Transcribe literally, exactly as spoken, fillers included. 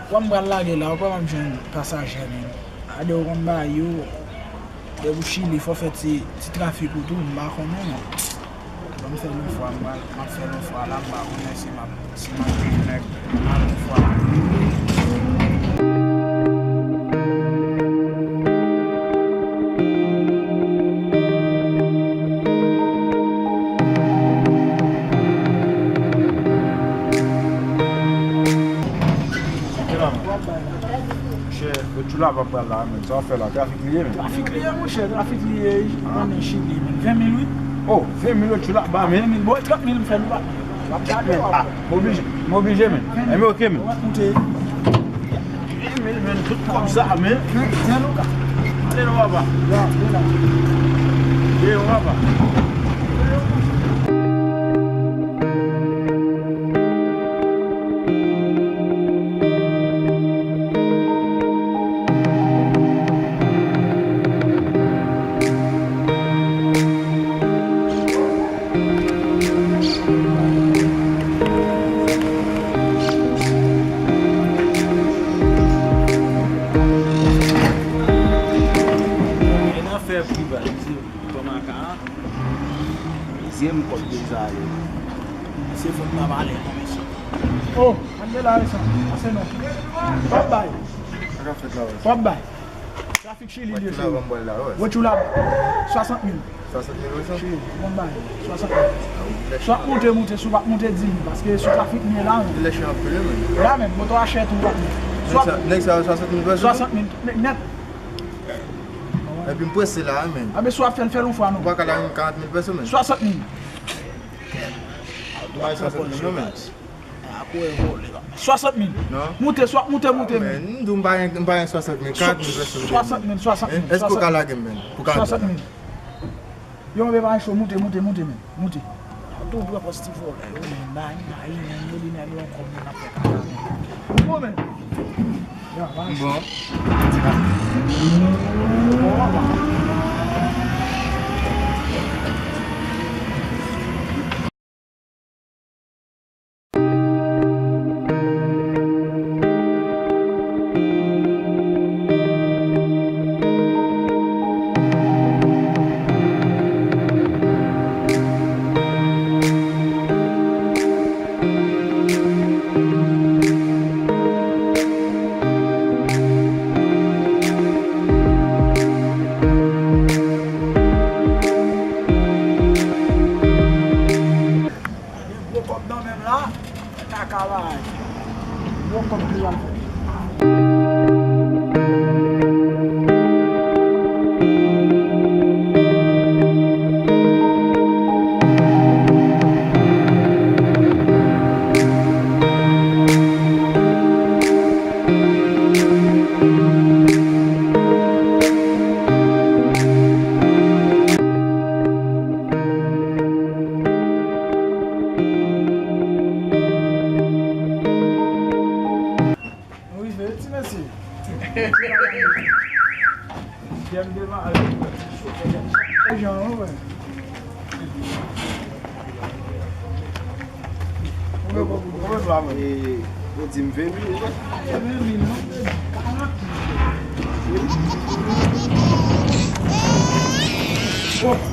Kòm m pral lage la, ou pa m ap jwenn pasaje, men. Ade, ou konn bagay yo, depi w Chili, fò w fè ti, ti trafik ou tou, m pa konnen, non. Ban m fè l yon fwa, m pral, m ap fè l yon fwa la, m pa konnen si m ap, si m ap jwenn nèg la yon fwa. Monchè, Tchoulaba pral la, men. Sa w ap fè la? Trafik li ye, men. Trafik li ye, monchè, trafik li ye. Konnen Chili, men. Ven mil, wi. Oh, ven mil, Tchoulaba, men. Ven mil, bon, trant mil m fè nou pa. Trant mil, ah, m oblije, m oblije, men. Enben, ok, men. Ven mil, men, tout kòb sa, men. Ven, ven, Louka. Ale non, papa. Ya, ven la. Ye, papa. E nan fè pri bal, misye pran maka a. Dezyèm kòb deja ale. Misye fout nan pale non, mesye. Oh, ann de la, resan. Pase non. W ap bay. Sa k ap fèt la, wè? W ap bay. Trafik Chili li ye, cheri. Wè Tchoulaba. Swasant mil. Swasant mil, resan? Cheri, w ap bay. Swasant mil. Swa moute, moute, si w pa moute, di m, paske sou trafik m ye la, men. Li lèche anpil, wi, men. La, men, moto a chè tou, w ap. Nèg sa, nèg sa, swasant mil peso? Swasant mil, nèt, nèt. Epi m prese la, men. A, men si w ap fè l, fè l yon fwa, non. Ou pa ka lage m karant mil peso, men. Swasant mil. Bay swasant mil, non, men. Swasant mil. Non. Moute, swa, moute, moute, men. Men, m di w m pa gen, m pa gen swasant mil, karant mil peso. Swasant mil, swasant mil. Èske w ka lage m, men, pou karant mil? Swasant mil. Yo, men pa cho, moute, moute, moute, men. Moute. Tou pran pòs ti vòlè yo, men, bay, bay, men, yo di nèg yo ankò, men, ap fè kaka, men. Bon, men. Ya, bay. Bon. Gwo kòb nan men m la, kaka bagay. Gwo kòb ki pral fè. Nou rive, ti mesye. Jan ou wè. Ou di m ven mil, ou wè. Ven mil, non.